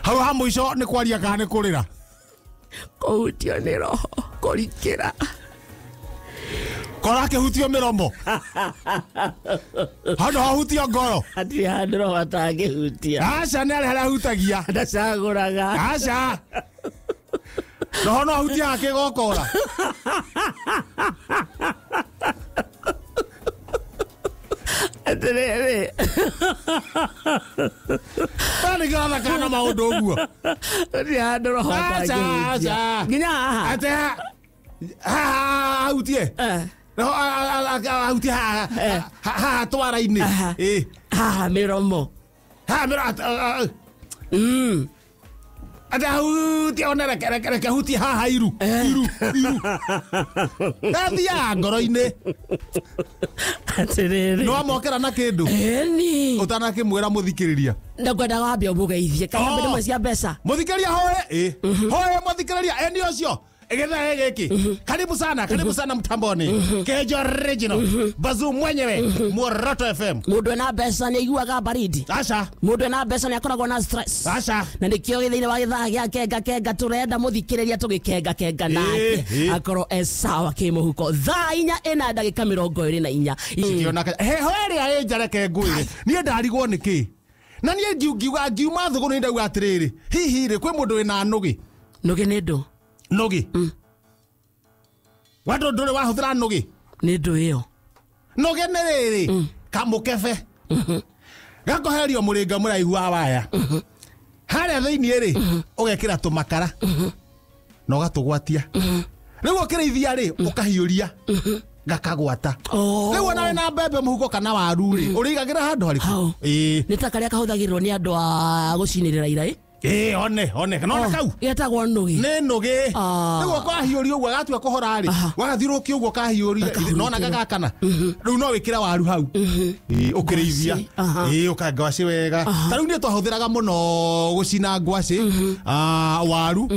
Hau ha mũico nĩ kwaria kana nĩ kũrĩra? Kũhutio nĩ roho, kũrikĩra. Kora akĩhutio mĩromo. Handũ hahutio ngoro. Hatirĩ handũ roho atangĩhutia. Aca nĩ harĩa hutagia. Ndacagũraga. Aca. Roho no ahutie haha kĩgokora. Atĩrĩrĩ. Nĩ kĩrathakana na maũndũ ũguo. Hatirĩ handũ roho Aca, atangĩhutia. aca. Nginya haha. Atĩ haha ahutie. Eh. Roho ahutie haha Eh. haha twara-inĩ. Aha. Ĩ. Haha mĩromo. Haha mĩro Mm. Atĩ ahutie one reke reke reke hutie haha iru. Iru iru. Gathiaga ngoro-inĩ. Atĩrĩrĩ. Nĩ wamokera na kĩndũ. Ĩni. Ũtanakĩmwĩra mũthikĩrĩria. Ndakwendaga wambe ũmũgeithie. Kana Oh. mbere cia mbeca. Mũthikĩrĩria hoe. Ĩ. Hoe mũthikĩrĩria eni ũcio. Githaa gĩkĩ. Karibu sana, karibu sana mtamboni. Kejo original. Bazoo mwenyewe. Muoroto FM. Mũndũ ena mbeca nĩ aiguaga baridi. Aca. Mũndũ ena mbeca nĩ akoragwo na stress. Aca. Na nĩkĩo thĩinĩ wa gĩthaa gĩa kenga kenga tũrenda mũthikĩrĩria tũgĩkenga kenga nake Ĩ, ĩ. akorwo e sawa kĩmũhuko. Thaa inya ĩna ndagĩka 24. Cikĩona heho ĩrĩa ĩ nja reke ngwĩre. Niĩ ndarigwo nĩ kĩ. Na niĩ ngiuga ngiuma thũgũrũ ndauga atĩrĩrĩ. Hihi rĩ kwĩ mũndũ wĩna nũgĩ. Nũgĩ nĩ ndũ. Nũgĩ. Wandũ ndũrĩ wahũthĩra nũgĩ. Nĩ ndũ ĩyo. Nũgĩ nĩ rĩrĩ kamũkebe. Gakoherio mũrĩnga mũraihu wa waya. Harĩa thĩinĩ rĩ ũgekĩra tũmakara. Na ũgatũgwatia. Rĩu ũkĩrĩithia rĩ ũkahiũria. Gakagwata. Oh. Rĩu ona wĩna mbembe mũhuko kana waru rĩ ũrĩigagĩra handũ harĩkũ? Hau. Ĩĩ. Nĩ ta karĩa kahũthagĩrwo nĩ andũ a gũcinĩrĩra ira ĩ? Ĩĩ one one nona kau. Getagwo nũgĩ. Nĩ nũgĩ. Ah. Rĩu ũkahiũria ũguo gatua kũhora rĩ Aha. wagathiũrũrũkia ũguo ũkahiũria Gakahurutĩrwo. nona gagakana. Rĩu no wĩkĩre waru hau. Ĩĩ ũkĩrĩithia. Ngwacĩ, aha. Ĩĩ ũka ngwacĩ wega. Ta rĩu niĩ twahũthĩraga mũno gũcina ngwacĩ, waru,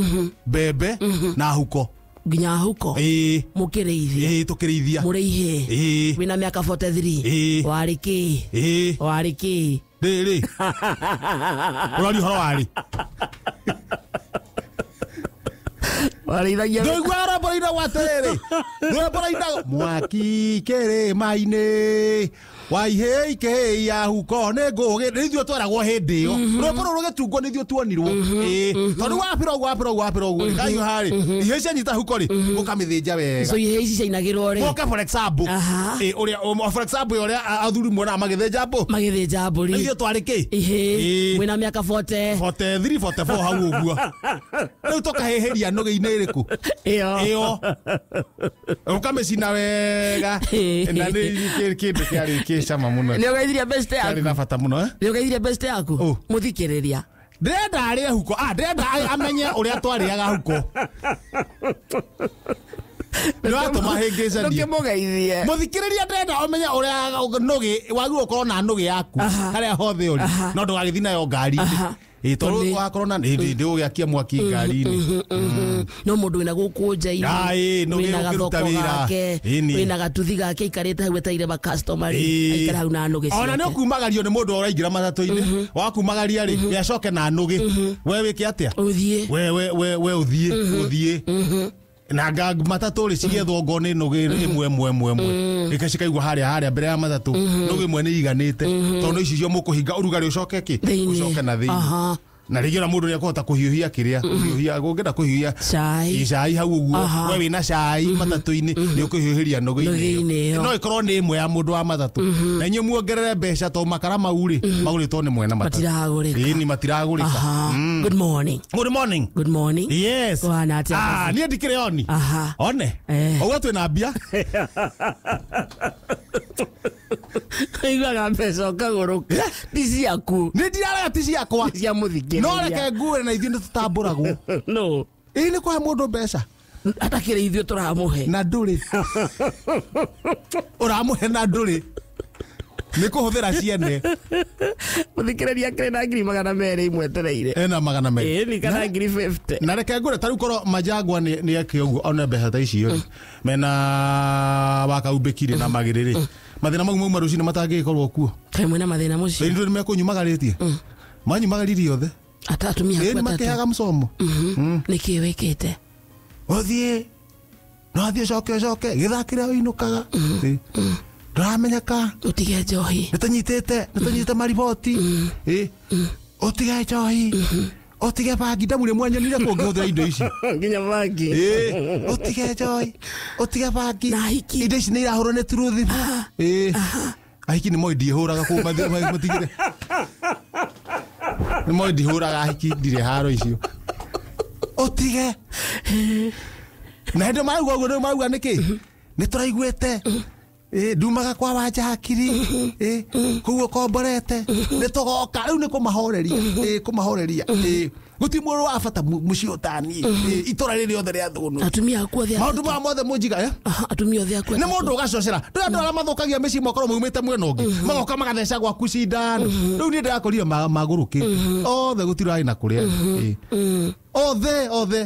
mbembe na huko. Nginya huko. Ĩĩ. Mũkĩrĩithia. Ĩĩ tũkĩrĩithia. Mũrĩ ihĩĩ. Ĩĩ. Wĩna mĩaka 43. Ĩĩ. Warĩ kĩ? Ĩĩ. Warĩ kĩ? Rĩrĩ. Ũraria ũhoro warĩ. Warĩithagia Ndũiguaga rwĩmbo rũinagwo atĩrĩrĩ. Rwĩmbo rũinagwo mwaki kĩrĩma-inĩ wa ihĩĩ ikĩhĩia huko nĩ ngũgĩ. Nĩ ithuĩ tweragwo hĩndĩ ĩyo. Rwĩmbo rũrũ rũgĩtungwo nĩ ithuĩ tuonirwo. Ĩĩ. Tondũ wapĩra ũguo wapĩra ũguo wapĩra ũguo rĩ, kahiũha rĩ, ihĩĩ cianyita huko rĩ, ũkamĩthĩnja wega. So ihĩĩ ici ciainagĩrwo rĩ. Moka for example. Aha. Ĩĩ, ũrĩa for example ũrĩa athuri muonaga magĩthĩnja mbũ. Magĩthĩnja mbũri. Nĩ ithuĩ twarĩ kĩ? Ihĩĩ. Ĩĩ. Mwĩna mĩaka 40. 43, 44 hau ũguo. Rĩu tũkahĩhĩria nũgĩ-inĩ ĩrĩkũ? Ĩyo. Ĩyo. Ũkamĩcina wega. Na nĩ kĩndũ kĩarĩ kĩcama mũno. Nĩ ũgeithirie best Kĩarĩ yaku. na bata mũno eh? Nĩ ũgeithirie best yaku. Oh. Mũthikĩrĩria. Ndĩrenda arĩe huko. Ah, ndĩrenda amenye ũrĩa twarĩaga huko. Nĩ watũma hĩngĩcanie. Ndũkĩmũgeithie. Mũthikĩrĩria ndĩrenda ũmenye ũrĩa nũgĩ wagĩrĩirwo ũkorwo na nũgĩ yaku Aha. harĩa hothe ũrĩ Aha. no ndũgagĩthiĩ nayo ngari-inĩ. Aha. Ĩĩ tondũ Tondũ- wakorwo na ndĩ ũgĩakia mwaki ngari-inĩ. No mũndũ wĩna gũkũ nja-inĩ. Ah, ĩĩ, nũgĩ Wĩna ũkĩruta gathoko wĩra. gake. Ĩni. Wĩna gatuthi gake aikarĩte hau etereire makastoma rĩ. Ĩĩ. Aikare hau na nũgĩ Ona nĩ ciake. ũkumagario nĩ mũndũ ũraingĩra matatũ-inĩ. Wakumagaria rĩ, we acoke na nũgĩ. We wĩke atĩa? Ũthiĩ. We we we we ũthiĩ, ũthiĩ. Na nga matatũ rĩ cigethwo ngo nĩ nũgĩ ĩmwe ĩmwe ĩmwe ĩmwe. Ĩka cikaigwo harĩa harĩa mbere ya matatũ. Nũgĩ ĩmwe nĩ iganĩte. Tondũ ici cio mũkũhinga ũrugarĩ ũcoke kĩ? Thĩinĩ. Ũcoke na thĩinĩ. Aha. Na rĩngĩ ona mũndũ nĩekũhota kũhiũhia kĩrĩa. Kũhiũhia ũngĩenda kũhiũhia Cai. Ĩ, cai hau ũguo. Aha. We wĩna cai matatũ-inĩ nĩ ũkũhiũhĩria nũgĩ-inĩ Nũgĩ-inĩ ĩyo. No ĩkorwo nĩ ĩmwe ya mũndũ wa matatũ. Na inyuĩ muongerere mbeca tondũ makara mau rĩ magũrĩtwo nĩ mwene matatũ. Matiragũrĩka. Ĩni matiragũrĩka. Aha. Good morning. Good morning. Good morning. Yes. Kũhana atĩa? Ah, niĩ ndikĩrĩ oni. Aha. One. Eh. Ũguo twĩna mbia. Ũiguaga mbeca ũkagũrũka. Ti ciaku. Nĩ ndirarega ti ciakwa. Cia mũthikĩrĩria. No reke nguĩre na ithuĩ nĩ tũtambũragwo. No. Ĩĩ nĩ kũhe mũndũ mbeca. Atakĩrĩ ithuĩ tũramũhe. Na ndũrĩ. Ũramũhe na ndũrĩ. Nĩ kũhũthĩra ciene. Mũthikĩrĩria akĩrĩ na 200,000 imwetereire. Ena 200. Ĩĩ ni kana 50,000. Na reke ngũre ta rĩu korwo Majangwa nĩ eke ũguo one mbeca ta icio rĩ mena wakaumbĩki rĩ na magĩrĩ rĩ mathĩna mau mauma rũcinĩ matangĩgĩkorwo kuo. Kaĩ mwĩna mathĩna mũciĩ? Rĩu nĩ mekũnyumagarĩtie. Manyumagaririe othe. Atumia aku Ĩĩ, atatũ. makĩheaga mcomo. Nĩkĩ wĩkĩte? Ũthiĩ no athiĩ coke ũcoke gĩthaa kĩrĩa ũinũkaga. Ĩĩ. Ndũramenyeka. Ũtige njohi. Nĩtũnyitĩte mariboti. Ĩĩ. Ũtige njohi. Ũtige bangi ndamũrĩ mwanyonire kũngĩhũthĩra indo ici. Nginya bangi. Ĩĩ. Ũtige njohi. Ũtige bangi. Na ahiki. Indo ici nĩ irahũrwo nĩ turuthi. Ĩĩ. Ahiki nĩ moĩ ndiĩhũraga kũu matigire. Nĩ moĩ ndihũraga ahiki ndirĩ haro icio. Ũtige. Na hĩndĩ marauga ũguo nĩ marauga nĩkĩ? Nĩ tũraiguĩte. Ĩĩ, ndumaga kwa wanja hakiri. Ĩĩ, kũu ũkomborete. Nĩ tũgoka. Rĩu nĩ kũmahoreria. Ĩĩ, kũmahoreria. Ĩĩ, gũtirĩ mũndũ wa bata mũciĩ ũtaniĩ. Ĩĩ, itũra rĩrĩ rĩothe rĩa Thũgũnũ. Atumia aku othe Maũndũ maya mothe mũnjiga, eh? Aha, atumia othe aku Nĩ mũndũ ũgacocera. Ndũrĩ andũ arĩa mathũkagia mĩciĩ makorwo maumĩte mwena ũngĩ. Magoka magatheca gwaku cindano. Rĩu niĩ ndĩrakorire magũrũkĩte. Othe gũtirĩ ũrarĩ na kũrĩa. Ĩĩ. Othe, othe.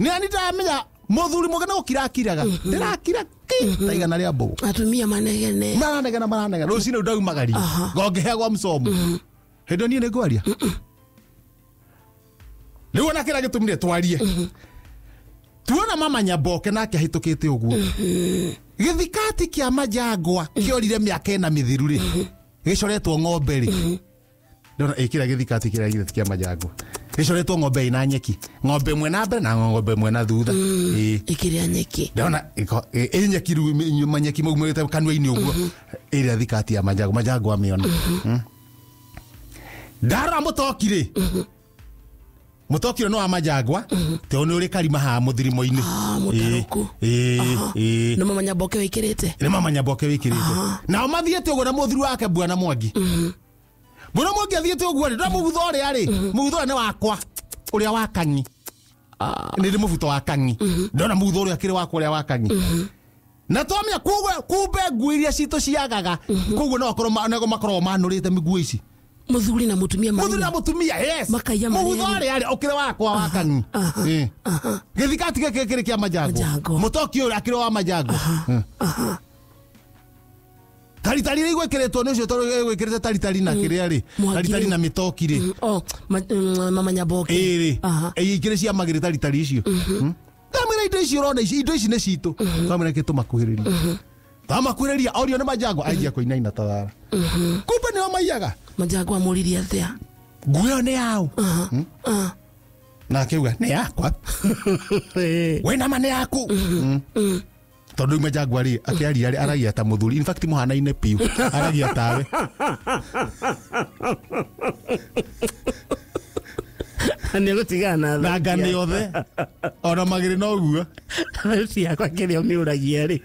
Nĩ ani ndamenya mũthuri mũgĩ nĩ gũkira akiraga. Ndĩrakira ki ta igana rĩa mbũgũ. Atumia manegene. Maranegena maranegena. Rũcinĩ rũu ndaumagaria. Ngongĩheagwo mcomo. Hĩndĩ ĩyo niĩ nĩ ngwaria. Rĩu ona kĩrĩa gĩtũmire twarie. Tuona mama Nyamboke nake ahĩtũkĩte ũguo. Gĩthikati kĩa Majangwa kĩorire mĩaka ĩna mĩthiru rĩ. Gĩcoretwo ng'ombe rĩ. Ndona ĩkĩra gĩthikati kĩrĩa gĩthĩ kĩa Majangwa. Gĩcoretwo ng'ombe ĩna nyeki. Ng'ombe ĩmwe na mbere na ng'ombe ĩmwe na thutha. Ĩĩ. Ĩkĩrĩa nyeki. Ndona ĩ nyeki rĩu manyeki maumĩrĩte kanua-inĩ ũguo. Ĩrĩa thikati ya Majangwa, Majangwa amĩona. Ndarora mũtoki rĩ. Mũtoki ũyũ nĩ wa Majangwa, tondũ nĩ ũrĩ karima haha mũthirimo-inĩ. Ah, mũtarũku. Ĩĩ, ĩĩ. Nĩ mama Nyamboke wĩkĩrĩte? Nĩ mama Nyamboke wĩkĩrĩte. Nao mathiĩte ũguo na mũthuri wake Bwana Mwangi. Bwana Mwangi athiĩte ũguo rĩ, ndona mũgutho ũrĩa rĩ, mũgutho ũrĩa nĩ wakwa, ũrĩa wa Kang'i. Nĩ ndĩ mũbuto wa Kang'i. Ndona mũgutho ũrĩa akĩrĩ wakwa ũrĩa wa Kang'i. Na twamenya kumbe nguo iria citũ ciagaga, koguo no akorwo nego makoragwo manũrĩte mĩguo ici. Mũthuri na mũtumia Mũthuri na marĩa. mũtumia, yes. Makaiya Mũgutho marĩa. ũrĩa arĩ, ũkĩrĩ wakwa wa Kang'i. Ĩĩ. Gĩthikati gĩkĩ kĩrĩ kĩa Majangwa. Majangwa. Mũtoki ũrĩa akĩrĩ wa Majangwa. Taritari rĩ igwĩkĩrĩtwo nĩ ũcio tondũ ĩgwĩkĩrĩte taritari na kĩrĩa rĩ. Mwangi Taritari rĩ. na mĩtoki rĩ. Oh, mama Nyamboke. Ĩĩ rĩ. Aha. Ĩĩ, ikĩrĩ cia magĩrĩ taritari icio. Ndamwĩra indo ici ũrona ici, indo ici nĩ citũ. Twamwĩra kĩ tũmakuhĩrĩrie. Twamakuhĩrĩria, orio nĩ Majangwa, anjia kũinaina ta thara. Kumbe nĩo maiyaga. Majangwa amũririe atĩa? Nguo ĩyo nĩ yaũ? Na akiuga nĩ yakwa. Wĩna ma nĩ yaku. Tondũ Majangwa rĩ, akĩaria rĩ, aragia ta mũthuri. In fact mũhanaine piũ. Aragia tawe. Nĩ gũtigana na Na nga nĩ othe. Ona magĩrĩ no ũguo. Thauti yakwa kĩrĩa ũmĩũragia rĩ.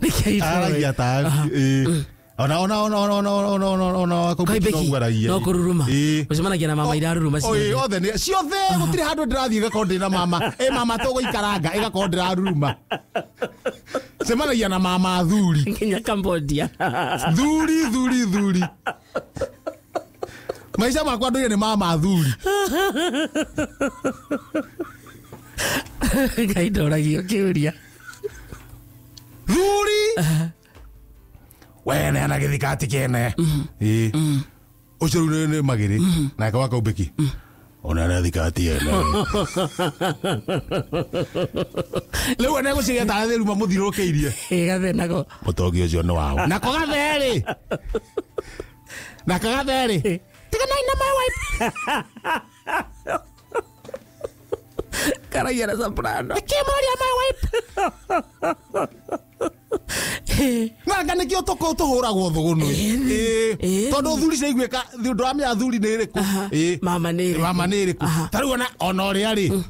Nĩkĩo Aragia tawe. Ĩĩ. Ona ona ona ona ona ona ona ona ona Kaibeki, noguo aragia. no kũruruma. Ĩĩ. Ũcemanagia na mama iraruruma Ĩĩ, ciothe. othe nĩ ciothe gũtirĩ handũ ndĩrathiĩ ĩgakorwo ndĩ na mama. Ĩ mama tũgũikaranga ĩgakorwo ndĩraruruma. Cemanagia na mama thuri. Nginya Cambodia. Thuri thuri thuri. Maica makwa ndũire nĩ mama thuri. Ngai ndoragio kĩũria. Thuri. We neana gĩthikati kĩene. Ĩĩ. Ũcio rĩu nĩ magĩrĩ. Nake wa Kaumbĩki. Ona nĩ thikati ene. Rĩu one gũciria tarĩ ruma mũthiũrũrũkĩirie. Ĩ gathe nako. Mũtongi ũcio nĩ wao. Nako gathe rĩ. Nako gathe rĩ. Tiganai na my wife. Karagia na soprano. Nĩkĩ mũraria my wife? Nanga nĩkĩo tũhũragwo thũgũnũ. Ĩĩ. Tondũ thuri ciaiguĩka, ndũramenya thuri nĩ ĩrĩkũ. Ĩĩ. Mama nĩ ĩrĩkũ. Mama nĩ ĩrĩkũ. Ta rĩu ona ũrĩa rĩ.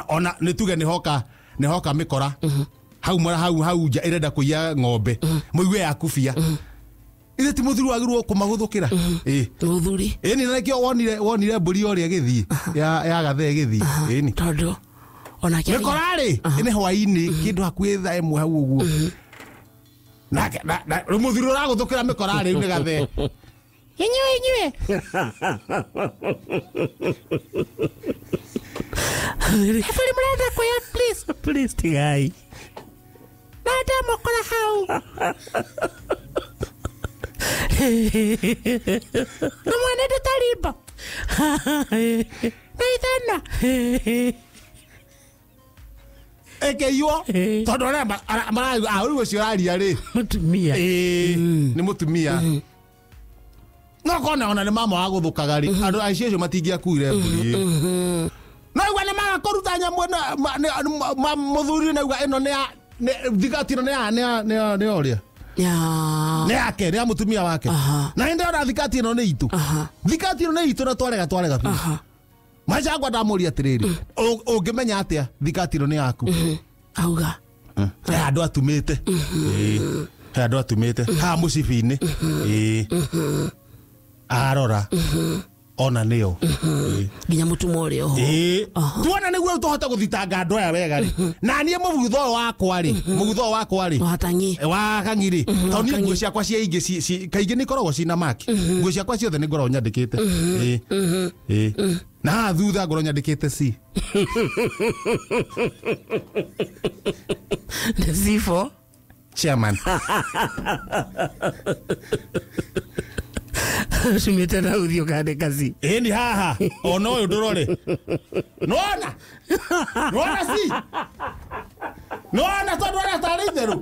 Ona nĩ tuge nĩ hoka mĩkora. Hau mara hau hau nja ĩrenda kũiya ng'ombe. Mũigue yakubia. Ithe ti mũthuri wagĩrĩirwo kũmagũthũkĩra. Ĩĩ. Mũthuri. Ĩni na nĩkĩo wonire mbũri ũrĩa ĩgĩthiĩ. Ya gathe ĩgĩthiĩ. Ĩni. Tondũ onake Mĩkora rĩ, nĩ hwaĩ-inĩ kĩndũ hakuhĩ thaa ĩmwe hau ũguo. Nake na rĩu mũthuri ũragũthũkĩra mĩkora rĩu nĩ gathe. Inyuĩ inyuĩ. Eburi mũrenda kũya please. Please tigai. Na ndamũkora hau. Na mwene ndutarimba na ithena ĩkĩiywo tondũ arĩa rĩu ũcio ũraria rĩ Mutumia. Nĩ mũtumia no kona ona nĩ mama wa gũthũkaga rĩ andũ acio acio matingĩakuire mbũri ĩyo no igua nĩ maga kũruta nyamũ ĩno mũthuri nĩ auga ĩno nĩ ya thigati ĩno nĩ ya nĩ ya nĩ ya ũrĩa nĩ yake nĩ ya mũtumia wake na hĩndĩ ĩyo thikati ĩno nĩ itũ thikati ĩno nĩ itũ na twarega twarega biũ Machagwa ndamũria atĩrĩrĩ ũngĩmenya atĩa thikati ĩno nĩ yaku Auga he andũ atumĩte he andũ atumĩte haha mũcibi-inĩ arora ona nĩyo nginya mũtumwa ũrĩa oho tuona nĩguo rĩu tũhote gũthitanga andũ aya wega rĩ na niĩ mũbutho ũyũ wakwa rĩ mũbutho ũyũ wakwa rĩ wa Tang'i wa Kang'i rĩ tondũ niĩ nguo ciakwa cia ingĩ kaingĩ nĩ ikoragwo cina maki nguo ciakwa ciothe nĩ ngoragwo nyandĩkĩte na haha thutha ngoragwo nyandĩkĩte C nĩ C4 chairman cumĩte na ũthiũ ũkandĩka C ĩni haha ona ũyũ ndũrore nĩwona nĩwona C nĩwona tondũ arĩa tarĩ itherũ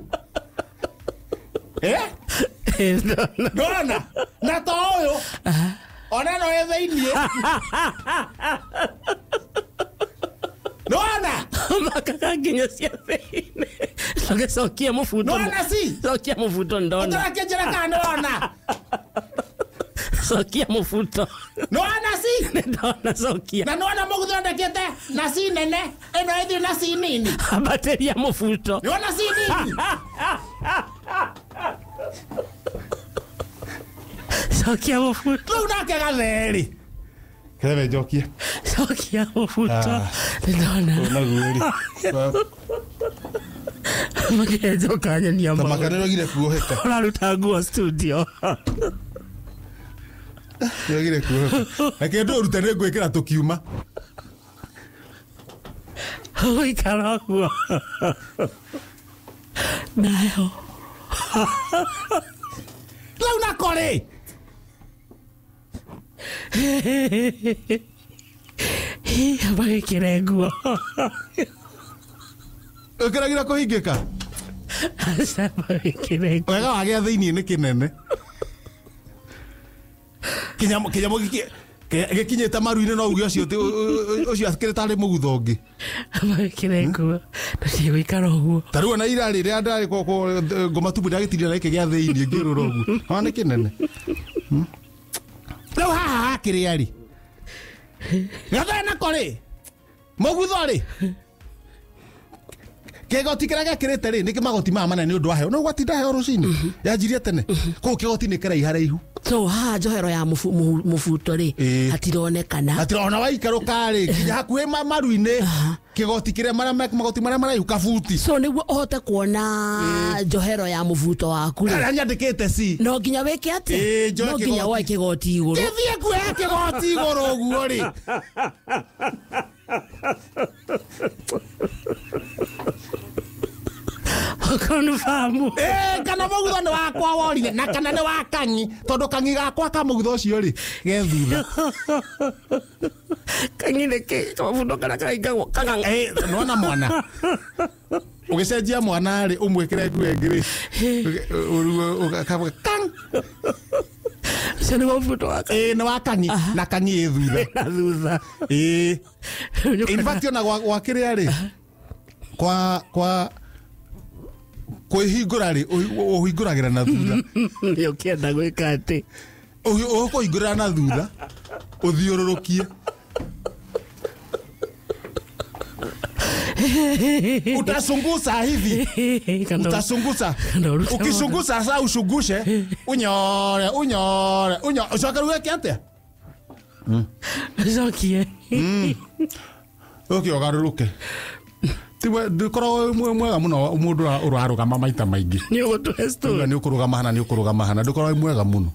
nĩwona na to ũyũ ona ĩno ĩ thĩiniĩ nĩwona makaga nginya cia thĩinĩ coke cokia mũbuto nĩwona C cokia mũbuto ndona ũtarakĩnjĩra kana nĩwona cokia mũbuto nĩwona C ndona cokia na nĩwona mũgũthondekete na C nene ĩno ĩthiĩ na C nini ambatĩria mũbuto nĩwona C nini cokia mũbuto rĩu nake gatherĩ kĩrebe njokie cokia mũbuto nĩndona naguo rĩ makenjoka nyonia tamaka nĩrogire kuoheka ũraruta nguo studio nĩrogire kuoheka reke ndũrute nĩ ngwĩkĩra tũkiuma gũikara ũguo nayo rĩu nako rĩ magĩkĩre nguo ũkĩragira kũhingĩka aca magĩkĩre nguo wega wa gĩa thĩiniĩ nĩ kĩnene kĩnyamũ gĩkinyĩte maru-inĩ no uge ũcio ũcio akĩrĩ tarĩ mũgutho ũngĩ magĩkĩre nguo ndũtiĩ gũikara ũguo ta rĩu ona ira rĩrĩa ndarĩ ngoma tumbo ndagĩtinda na gĩkĩ gĩa thĩiniĩ ngĩrũra ũguo ona nĩ kĩnene rĩu haha hakĩrĩa rĩ gathere nako rĩ mũgutho rĩ kĩgoti kĩrĩa gĩakĩrĩte rĩ nĩkĩ magoti maya manene nĩ ũndũ wa heho no gwatinda heho rũcinĩ yanjirie tene kũu kĩgoti nĩ kĩraiharaihu so haha njohero ya mũbuto rĩ hatironekana hatirona ona waikarũka rĩ nginya hakuhĩ maru-inĩ kĩgoti kĩrĩa magoti marĩa maraihu kabuti so nĩguo ũhote kuona njohero ya mũbuto waku rĩ arĩa nyandĩkĩte C no nginya wĩke atĩa no nginya woe kĩgoti igũrũ kĩthiĩ kuoya kĩgoti igũrũ ũguo rĩ Confirm. Kana mũgutho nĩ wakwa worire na kana nĩ wa Kang'i tondũ Kang'i gakwa ka mũgutho ũcio rĩ ge thutha Kang'i nĩ kĩ kamũbuto karĩa karaingagwo nĩwona mwana ũgĩcenjia mwana rĩ ũmwĩkĩre nguo ĩngĩ rĩ kang ũcio nĩ mũbuto wa nĩ wa Kang'i na Kang'i ĩ thutha na thutha in fact ona gwa kĩrĩa rĩ kwa kwĩhingũra rĩ ũhingũragĩra na thutha nĩ ũkĩenda gwĩka atĩ ũkũhingũrĩra na thutha ũthiũrũrũkie utasungusa hivi utasungusa ukisungusa sasa ushungushe unyore unyore unyore ucoke rĩu wĩke atĩa cokie ũke ũgarũrũke ndikoragwo mwega mũno mũndũ ũrarũgama maita maingĩ nĩ ũgũtũhe story nĩ ũkũrũgama hana nĩ ũkũrũgama hana ndũkoragwo wĩ mwega mũno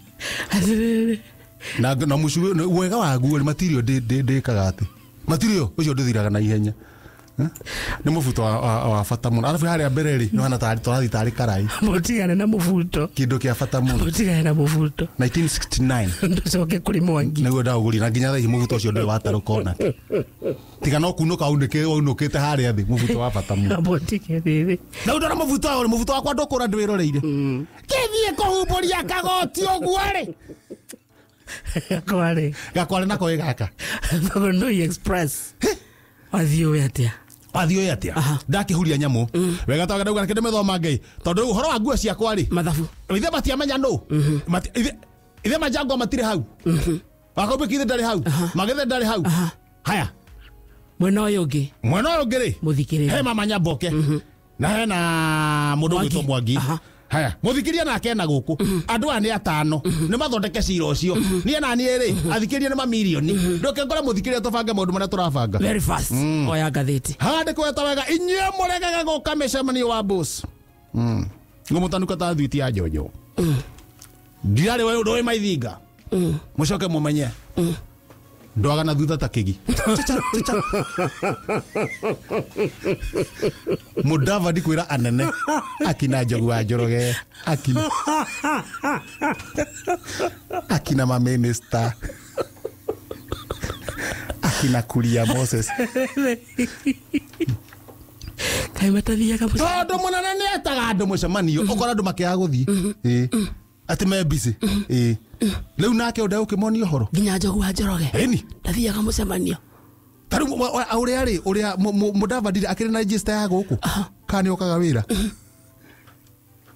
na mũcuĩ wega waguo rĩ matirio ndĩkaga atĩ matirio ũcio ndũthiraga na ihenya Nĩ mũbuto wa bata mũno arabu harĩa mbere rĩ nĩ hana tarĩ tũrathiĩ tarĩ karai Mũtigane na mũbuto. kĩndũ kĩa bata mũno. Mũtigane na mũbuto. 1969 Ndũcoke kũrĩ Mwangi. nĩguo ndaũgũrire na nginya thaa ici mũbuto ũcio ndũrĩ watarũka onake tiga no kunũka waunũkĩte harĩa thĩ mũbuto wa bata mũno. Mũtige rĩrĩ. Rĩu ndona mũbuto ũyũ mũbuto wakwa ndũkũra ndwĩroreire kĩthiĩ kũhumbũria kagoti ũguo rĩ Kware. gakware nako ĩ gaka. Thogoroi Express. Wathiĩ ũĩ atĩa? Wathiĩ ũĩ atĩa ndakĩhuria nyamũ wega twaga ndauga reke ndĩmĩthoma ngai tondũ rĩu ũhoro wa nguo ciakwa rĩ Mathabu. ithe matiamenya nũ. Ithe manjangwa matirĩ hau wakombĩki ithe ndarĩ hau magithe ndarĩ hau haya. Mwena ũyũ ũngĩ. Mwena ũyũ ũngĩ rĩ Mũthikĩrĩria. he mama Nyamboke na hena mũndũ ũgwĩtwo Mwangi. Haya mũthikĩria nake ena gũkũ andũ aya nĩ atano nĩ mathondeke cira ũcio niĩ na niĩ rĩ athikĩria nĩ mamirioni ndũke ngore mũthikĩria tũbange maũndũ marĩa tũrabanga. Very fast. Oya ngathĩti. Handĩkweta wega inyuĩ mũregaga gũka mĩcemanio wa bos ngũmũtanuka ta thwiti ya njonjo ndirarĩ we ũndũ wĩ maithinga mũcoke mũmenye ndwaga na thutha ta kĩgi. Mũdavadi kwĩra anene akina Njogu wa Njoroge akina akina maminista akina Kuria Moses. Kaĩ matathiaga mũcemanio? Tondũ mũnene nĩ etaga andũ mũcemanio ũkora andũ makĩaga gũthiĩ atĩ me busy rĩu nake ũndũ ũkĩmonia ũhoro. Nginya Njogu wa Njoroge. Ĩni. Ndathiaga mũcemanio. Ta rĩu ũrĩa rĩ ũrĩa Mũdavadi akĩrĩ na register ya gũkũ kana nĩ okaga wĩra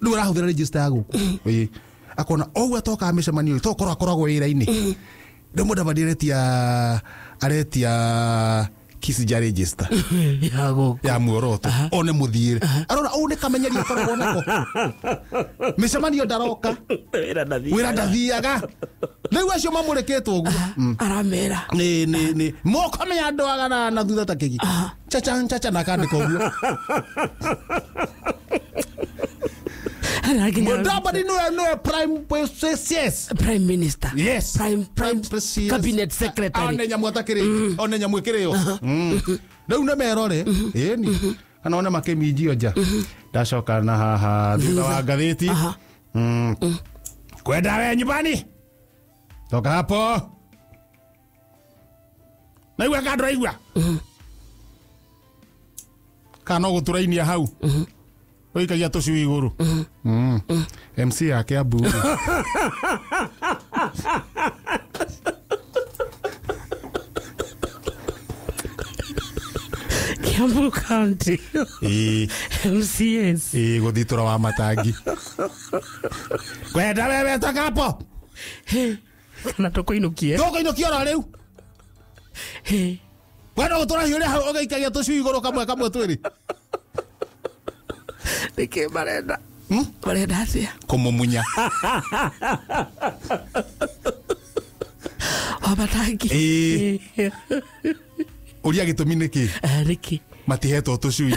rĩu arahũthĩra register ya gũkũ akona ũguo atokaga mĩcemanio tokorwo akoragwo wĩra-inĩ rĩu Mũdavadi aretia Kisija register Ya gũkũ. Ya muoroto one mũthiĩre arona ũũ nĩ kamenyeria akoragwo nako mĩcemanio ndaroka Wĩra ndathiaga. Wĩra ndathiaga rĩu acio mamũrĩkĩtwo ũguo. Aramera. Nĩ mũkamenya andũ agana na thutha ta kĩgi chacha chacha na akandĩka ũguo. Mũdavadi nĩwe prime yes. Prime Minister. Yes. Prime prime Prime Cabinet Secretary. One nyamũ atakĩrĩ one nyamũ ĩkĩrĩo rĩu nĩ merore ĩni kana one makĩminjio nja ndacoka na haha thutha wa ngathĩti. Kwenda we nyumbani toka hapo naigua ka ndũraigua kana no gũtũrainia hau ũikagia tũcui igũrũ. MC yake Abu Kiambu County. MCS. Gũthitũra wa matangi kwenda wewe toka hapo Kana tũkũinũkie. Tũkũinũkia oro rĩu kwenda gũtũra hiũ rĩa hau ũgaikagia tũcui igũrũ kamwe kamwe twĩrĩ. Nĩkĩ marenda? Marenda atĩa? Kũmumunya. Wa matangi. Ũria gĩtũmi nĩkĩ? Nĩkĩ? Matihetwo tũcui.